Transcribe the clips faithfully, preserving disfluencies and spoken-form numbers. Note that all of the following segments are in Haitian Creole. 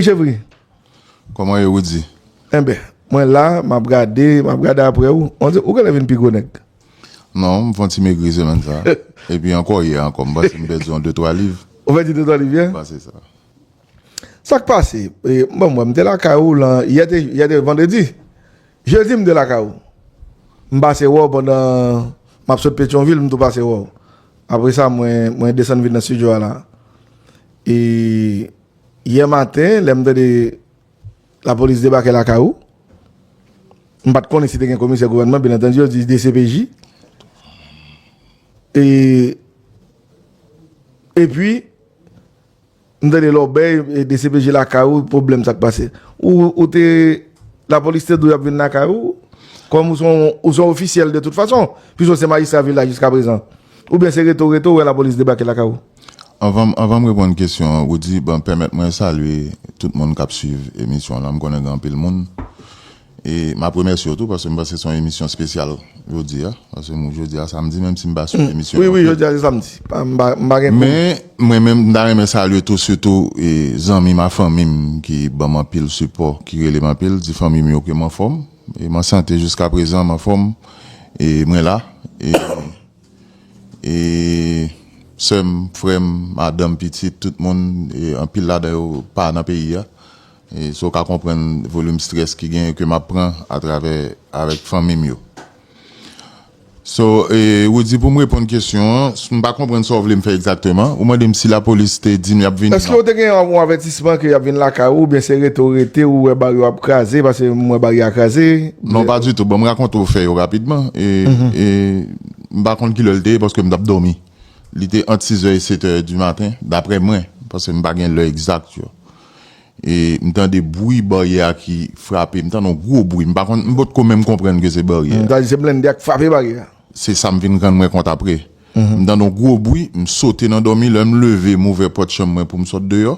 Chevry. Kòman ye, Rudy? Enben, mwen la, m ap gade, m ap gade apre ou. On di, ou genlè vin pi gwo nèg. Non, m fè yon ti megri semèn sa. Epi ankò yè ankò, m panse m pèdi yon de twa liv. Ou pèdi de twa liv yè? M panse sa. Sa k pase? E, bon, mwen, m te lakay ou lan, yè te, yè te vandredi. Jedi, m te lakay ou. M pase wè w pandan m ap sot Petyonvil, m tou pase wè w. Apre sa, mwen, mwen desann vin nan estidyo a la. E yè maten, lè m tande lapolis debake lakay ou, m pa t konnen si te gen komisè gouvènman, byen antandi, yo di D C P J. E, epi, m tande lè w bay, e, D C P J lakay ou, pwoblèm sa k pase. Ou, ou te, lapolis te di w y ap vin lakay ou, kòm ou se yon, ou se yon ofisyèl de tout fason, piske w se majistra vil la jiska prezan. Oubyen se reto, reto, ou wè lapolis debake lakay ou? Anvan, anvan m reponn kesyon an, Rudy, bon, pèmèt mwen salye tout moun k ap swiv emisyon an lan. M konnen gen anpil moun. E m ap remèsye w tou, paske m panse se yon emisyon espesyal jodi a. Paske m, jodi a samdi, menm si m pa swiv emisyon an. Wi, wi, jodi a se samdi. Pa, m pa, m pa gen kou. Men, mwen menm, m ta renmen salye tou, sitou, e, zanmi m a fanmi m ki ban m anpil sipò, ki rele m anpil, di fanmi m yo ke m anfòm. E m an sante jiska prezan, m anfòm. E mwen la. E, e sè m, frè m, madanm, pitit, tout moun, e anpil ladan yo pa nan peyi a. E, so, w ka konprann volim strès ki genyen ke m ap pran atravè, avèk fanmi m yo. So, e, Rudy, pou m reponn kesyon an, s-, m pa konprann sa w vle m fè egzakteman. Ou mande m si lapolis te di m y ap vini. Èske w te gen yon, yon avètisman ke y ap vin lakay ou, oubyen se rete w rete, ou wè baryè ap kraze, paske m wè baryè a kraze? Non, pa ditou. Bon, m rakonte w fè yo rapidman. E, e m pa konn kilè l te ye, paske m t ap dòmi. Li te ant sizè e setè di maten, daprè mwen, paske m pa gen lè egzak yo. E m tande bri baryè a ki frape. M tande yon gwo bri. M pa konn, m potko menm konprann ke se baryè a. M ta di se blende a k frape baryè a. Se sa m vin rann mwen kont apre. M tande yon gwo bri, m sote nan dòmi, lè m leve, m ouvè pòt chanm mwen pou m sot deyò.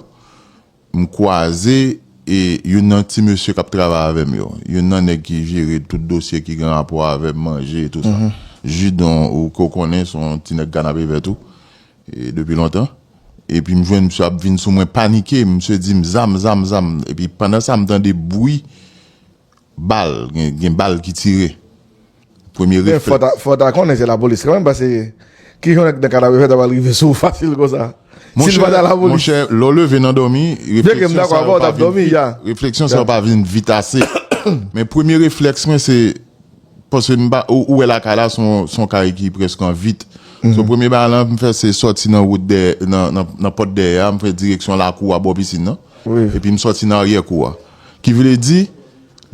M kwaze, e, youn nan ti mesye k ap travay avè m yo. Youn nan nèg ki jere tout dosye ki gen rapò avè manje e tou sa. Jidon, ou ke w konnen, se yon ti nèg Kanapevè tou. E depi lontan. Epi m jwenn misye ap vin sou mwen panike, misye di m zam, zam, zam. Epi pandan sa, m tande bri bal, gen, gen bal ki tire. Premye reflèks. Men fò ta, fò ta konnen se lapolis kanmenm, paske ki jan nèg nan Kanapevè ta pral rive sou ou fasil konsa? Si l pa ta lapolis. Monchè, lè w leve nan dòmi, refleksyon sa yo pa vin vit, refleksyon sa yo pa vin vit ase. Men premye reflèks mwen se, paske m pa, ou, ou wè lakay la, se yon, se yon kay ki prèske an vit. So, premye bagay la, m fè se sòti nan wout dèyè, nan, nan, nan pòt dèyè a, m fè direksyon lakou a bò pisin nan. Epi m sòti nan aryè kou a. Ki vle di,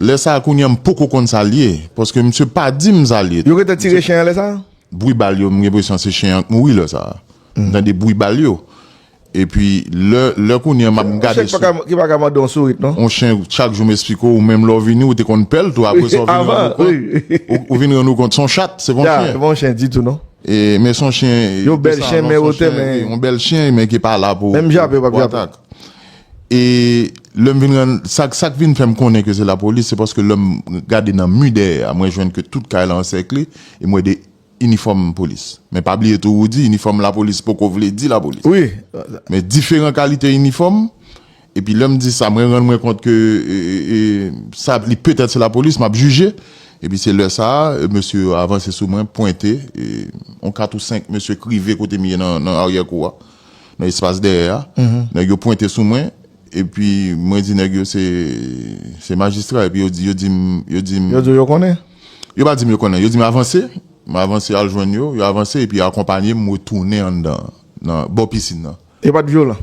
lè sa a kounye a, m poko konn sa l ye, paske misye pa di m sa l ye. Yo gentan tire chen an lè sa a? Bri bal yo, m gen enpresyon se chen an k mouri lè sa a. M tande bri bal yo. Epi lè, lè kounye a m ap gade sou. Yon chen ki pa ka, ki pa ka mande yon sourit, non? Yon chen, chak jou m esplike w, ou menm lè w vini, ou te konn pè l tou, apre sa w vin rann ou kont, ou, ou vin rann ou kont se yon chat, se pa yon chen. Se pa yon chen ditou, non. E, men se yon chen, yon bèl chen, men wotè, men yon bèl chen, men ki pa la pou, menm jape, yo p ap jape. E lè m vin rann, sa, sa k vin fè m konnen ke se lapolis, se paske lè m gade nan mi dèyè a, mwen jwenn ke tout kay la ansèkle, e m wè de inifòm polis. Men pa bliye tou, Rudy, inifòm lapolis poko vle di lapolis. Wi. Men diferan kalite inifòm, epi lè m di sa, mwen rann mwen kont ke, e, e, e, sa, li petèt se lapolis, m ap jije. Epi se lè sa a, e, mesye yo avanse sou mwen, pwente, e, yon kat ou senk mesye k rive kote m ye nan, nan aryè kou a, nan espas dèyè a. Nèg yo pwente sou mwen, epi mwen di nèg yo se, se majistra, epi yo di, yo di m, yo di m. Yo di w yo konnen? Yo pa di m yo konnen, yo di m avanse, m avanse al jwenn yo, yo avanse, epi yo akonpanye m retounen anndan, nan bò pisin nan. Yo pa t vyolan?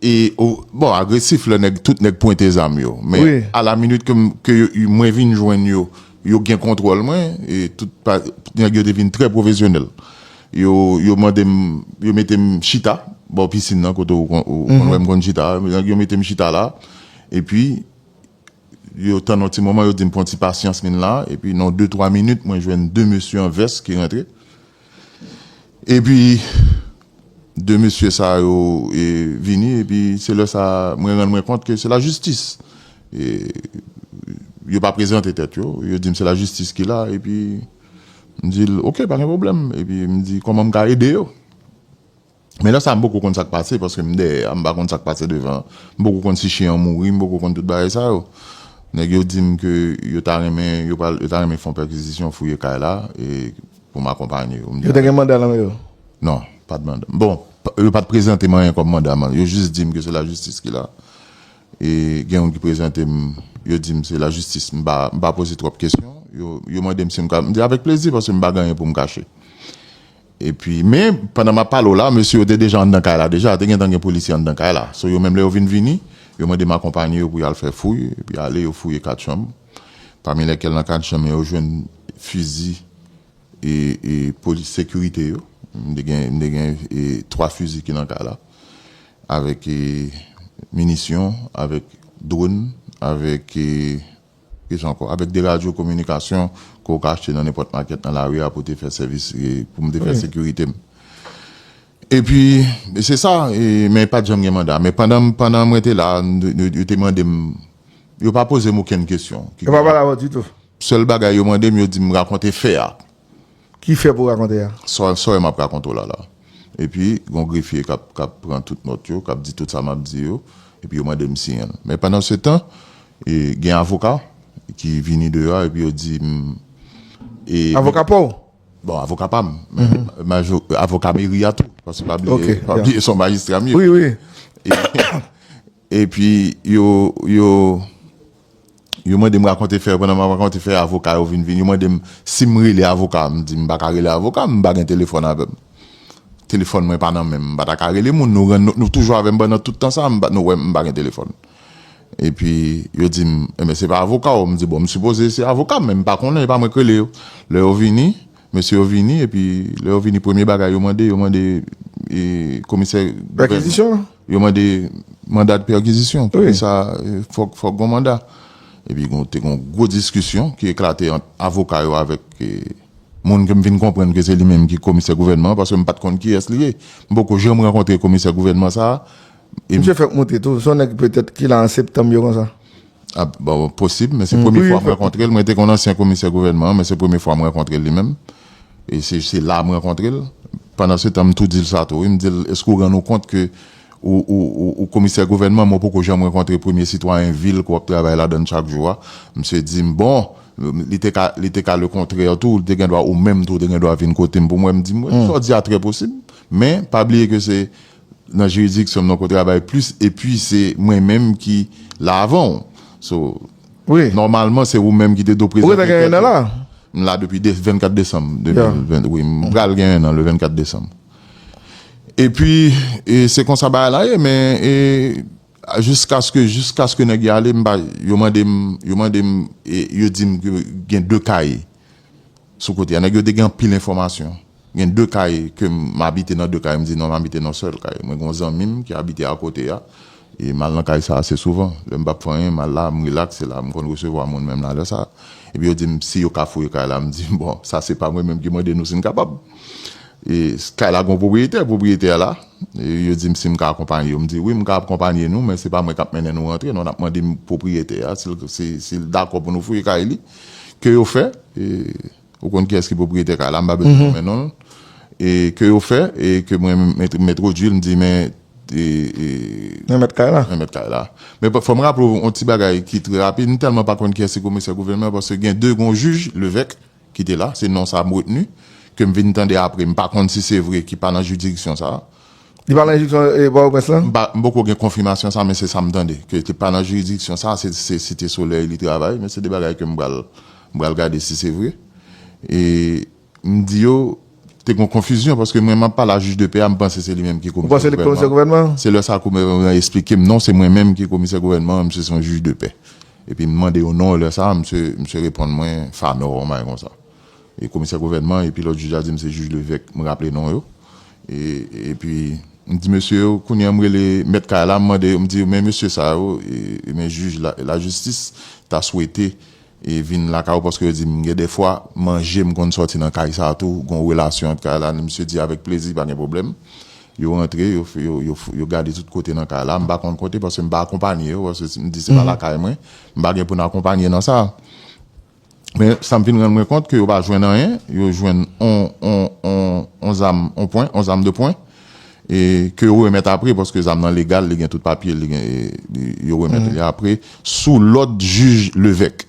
E, o, bon, agresif lè nèg, tout nèg pwente zam yo. Men, a la minit ke m, ke yo, mwen vin jwenn yo, yo gen kontwòl mwen, e tout pa, nèg yo te vin trè pwofesyonèl. Yo, yo mande m, yo mete m chita, bò pisin nan, kote ou kon-, ou konn wè m konn chita, nèg yo mete m chita la, epi, yo tann yon ti moman, yo di m pran ti pasyans vin la, epi nan de twa minit, mwen jwenn de mesye an vès ki rantre. Epi, de mesye sa yo, e, vini, epi se lè sa, mwen rann mwen kont ke se lajistis. E, yo pa prezante tèt yo, yo di m se lajistis ki la, epi m di l, "Ok, pa gen pwoblèm." Epi m di, "Kòman m ka ede yo?" Men lè sa a, m poko konn sa k pase, paske m dèyè a, m pa konn sa k pase devan. M poko konn si chen an mouri, m poko konn tout bagay sa yo. Nèg yo di m ke yo ta renmen, yo pral, yo ta renmen fè yon pèkizisyon, fouye kay la, e pou m akonpanye yo. M di, Yo te gen manda nan men yo? Non, pa t manda. Bon, p- yo pa t prezante m anyen kòm manda, man. Yo jis di m ke se lajistis ki la. E gen youn ki prezante m, yo di m se lajistis. M pa, m pa poze twòp kesyon. Yo, yo mande m si m ka, m di avèk plezi, paske m pa gen anyen pou m kache. Epi, men, pandan m ap pale w la, mesye yo te deja anndan kay la deja, te gentan gen polisye anndan kay la. So, yo menm lè yo vin vini, yo mande m akonpanye yo pou y al fè fouy, epi ale, yo fouye kat chanm. Pami lèkèl nan kat chanm, yo jwenn fizi e, e polis sekirite yo. M te gen, m te gen e, twa fizi ki nan kay la. Avèk e, minisyon, avèk dwòn, avèk e, Kisa ankò? Avèk de radyo kominikasyon ke w ka achte nan nenpòt makèt nan lari a pou te fè sèvis, e, pou m te fè sekirite m. Epi, e se sa, e, men pa t janm gen manda. Men pandan, pandan mwen te la, n- yo, yo te mande m, yo pa poze m okenn kesyon. Yo pa pale avè w ditou? Sèl bagay yo mande m, yo di m rakonte fè a. Ki fè pou rakonte a? Sa, sa w wè m ap rakonte w la la. Epi, gon grefye k ap, k ap pran tout nòt yo, k ap di tout sa m ap di yo. Epi yo mande m siyen l. Men pandan se tan, e, gen avoka ki vini deyò, epi yo di m, e, Avoka pa w? Bon, avoka pa m. Men, men jo- avoka meri a tou. Paske pa bliye, Ok, pa ya. bliye se yon majistra m ye. Wi, wi. E, epi yo, yo, yo mande m rakonte fè, pandan m ap rakonte fè, avoka yo vin vin. Yo mande m si m rele avoka. M di m pa ka rele avoka, m pa gen telefòn avè m. Telefòn mwen pa nan men m, m pa ta ka rele moun. Nou rann nou, nou toujou avè m pandan tout tan sa, m pa, nou wè m pa gen telefòn. Epi yo di m, enben, se pa avoka w. M di, bon, m sipoze se avoka m, men m pa konnen, e pa mwen k rele yo. Lè yo vini, mesye yo vini, epi lè yo vini, premye bagay yo mande, yo mande e, komisè gouvènman. Pèkizisyon? Yo mande manda de pèkizisyon. Wi. Poukisa e, fòk, fòk gon manda? Epi gon, te gon gwo diskisyon ki eklate ant avoka yo avèk e, moun ke m vin konprann ke se li menm ki komisè gouvènman an, paske m pa t konn kiyès li ye. M poko janm rankontre komisè gouvènman sa a. E m- Misye fèk moute tou. Se yon nèg petèt ki la an septanm yo konsa. Ah, bon, posib, men se Mm, premye wi, fwa m fèk- rankontre l. Mwen te konn ansyen komisè gouvènman an, men se premye fwa m rankontre l li menm. E se, se la m rankontre l. Pandan se tan, m tou di l sa tou, wi. M di l, èske w rann ou kont ke ou, ou, ou, ou komisè gouvènman, men w poko janm rankontre premye sitwayen vil ke w ap travay ladan l chak jou a? Misye di m, bon, li te ka, li te ka lekontrè tou, li te gen dwa, ou menm tou, ou te gen dwa vin kote m pou m wè. M di, m, sa w di a trè posib. Men, pa bliye ke se nan jiridiksyon m nan ke w travay plis, epi se mwen menm ki la avan w. So, Wi. nòmalman, se ou menm ki te dwe Ou gentan prezante gen yon an la? M la depi de, vennkat desanm Ya. de mil ven, wi, m pral gen yon an le vennkat desanm. Epi, e, se konsa bagay la ye, men, e, jiskaske, jiskaske nèg yo ale, m pa, yo mande m, yo mande m, e, yo di m ke gen de kay sou kote a. Nèg yo te gen anpil enfòmasyon. Gen de kay ke m, m abite nan de kay, m di non, m abite nan sèl kay. Mwen gen yon zanmi m ki abite akote a. E m al nan kay sa ase souvan. Lè m p ap fè anyen, m al la, m rilaks, se la m konn resevwa moun menm la lè sa. Epi yo di m si yo ka fouye kay la, m di, bon, sa se pa mwen menm ki mande nou si n kapab. E s- kay la gen yon pwopriyetè, pwopriyetè a la. E yo di m si m ka akonpanye yo. M di, wi, m ka akonpanye nou, men se pa mwen k ap mennen nou rantre, non, n ap mande pwopriyetè a si l, si, si l dakò pou nou fouye kay li. Ke yo fè, e, ou konn kiyès ki pwopriyetè kay la, m pa bezwen nonmen non l. E ke yo fè, e ke mwen m entwodui l, m di, men, e, e, Men mèt kay la. men mèt kay la. Men fò m raple w yon ti bagay ki trè rapid, m tèlman pa konn kiyès ki komisè gouvènman, paske gen de gon jij, Levèk, ki te la, se non sa m retni, ke m vin tande apre, m pa konn si se vre, ki pa nan jiridiksyon sa a. Li pa nan jiridiksyon, e, Pòtoprens lan? M pa, m poko gen konfimasyon sa, men se sa m tande, ke te pa nan jiridiksyon sa, se, se Site Solèy li travay, men se de bagay ke m pral, m pral gade si se vre. E m di yo, te gen konfizyon, paske mwen, m ap pale a jij de pè a, m panse se li menm ki Ou panse li komisè komisè gouvènman. gouvènman? Se lè sa komisè gouvènman an eksplike m, non, se mwen menm ki komisè gouvènman an, misye se yon jij de pè. Epi m mande yo non, lè sa, misye, misye reponn mwen, Fanò, yon bagay konsa. E komisè gouvènman, epi lòt jij la di m se jij Levèk, m raple non yo. E, epi, m di mesye yo, kounye a m rele mèt kay la, m mande yo, m di yo, men mesye sa yo, e, e men jij la, lajistis ta swete e vin lakay ou, paske yo di m gen de fwa, manje m konn sòti nan kay sa a tou, gon relasyon ant kay la, misye di avèk plezi, pa gen pwoblèm. Yo rantre, yo, yo, yo, yo gade tout kote nan kay la, m pa konn kote, paske m pa akonpanye yo, paske m di se pa Mhm. lakay mwen, m pa gen pou n akonpanye nan sa. Men sa m vin rann mwen kont ke yo pa jwenn anyen, yo jwenn on, on, on, on zam, on pwen, on zam de pwen. e ke yo remèt apre, paske zam nan legal, li gen tout papye, li gen, e, li- yo remèt li apre, sou lòd jij Levèk.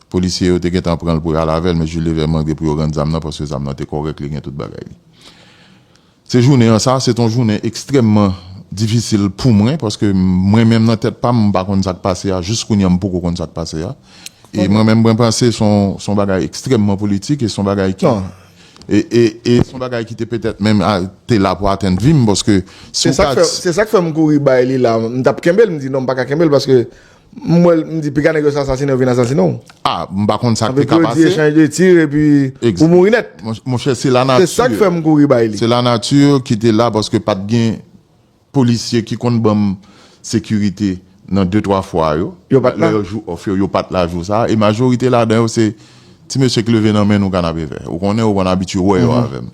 Polisye yo te gentan pran l pou y al avè l, men jij Levèk mande pou yo rann zam nan, paske zam nan te kòrèk, li gen tout bagay li. Se jounen an sa, se t on jounen ekstrèmman difisil pou mwen, paske mwen menm nan tèt pa m, m pa konn sa k pase a, jis kounye a m poko konn sa k pase a. E mwen menm, mwen panse se on, se on bagay ekstrèmman politik, e se on bagay ki, e, e, e se on bagay ki te petèt menm a- te la pou atenn vi m, paske si Se w sa k ka fè, se sa k fè m kouri bay li la. M t ap kenbe l, m di non, m pa ka kenbe l paske m wè l, m di piga nèg yo sa asasine, yo vin asasine w. Ah, m pa konn sa k te ka pase. Epi yo di echanj de tir, epi ou mouri nèt. Mon- Monchè, se la nati. Se sa k fè m kouri bay li. Se la nati ki te la, paske pa t gen polisye ki konn ban m sekirite nan de twa fwa yo. Yo pa t la. Lè yo jou off yo, yo pa t la jou sa a. E majorite ladan yo, se ti mesye k leve nan men nou kanapevè. Ou konnen, ou konn abitye wè yo avè m.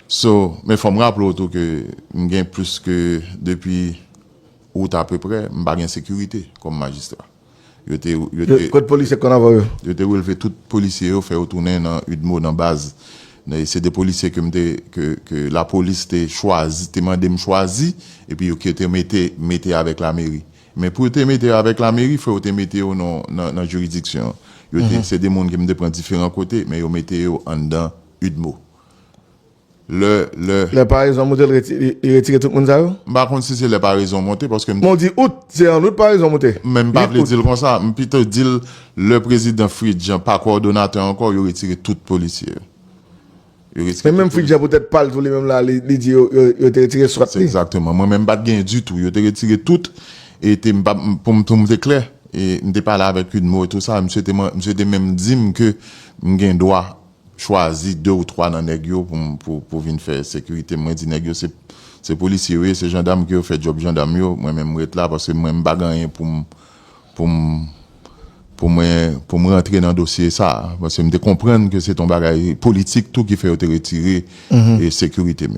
So, men fò m raple w tou ke m gen plis ke depi out apeprè, m pa gen sekirite kòm majistra. Yo te, yo te, Kot polisye k konn avè w yo? Yo te relve tout polisye yo, fè yo tounen nan UDMO, nan baz. E se de polisye ke m te, ke, ke lapolis te chwazi, te mande m chwazi, epi yo ki te mete, mete avèk lameri. Men pou yo te mete avèk lameri, fò yo te mete yo nan, nan, nan jiridiksyon. Yo te, se de moun ke m te pran diferan kote, men yo mete yo anndan UDMO. Lè, lè Lè parezon moute, li reti- li- li retire tout moun sa yo? M pa konn si se lè parezon monte, paske m Men w di out, se an out parezon moute. Men m pa vle di l konsa. M pito di l, lè prezidan Fritz Jean pa kowòdonatè ankò, yo retire tout polisye yo. Yo retire Men menm Fritz Jean poutèt pa l tou li menm la, li, li di yo, yo, yo te retire swat li. Egzakteman. Mwen menm m pa t gen ditou. Yo te retire tout. E te, m pa, m- pou m, pou m te klè, e m te pale avèk UDMO e tou sa. Misye te, man- misye te menm di m ke m gen dwa chwazi de ou twa nan nèg yo pou, m- pou, pou vin fè sekirite. Mwen di nèg yo se, se polisye yo ye, se jandam ke yo fè djòb jandam yo. Mwen menm m ret la paske mwen m pa gen anyen pou m, pou m, pou mwen, pou m rantre nan dosye sa a. Paske m te konprann ke se t on bagay politik tou ki fè yo te retire e sekirite m yo.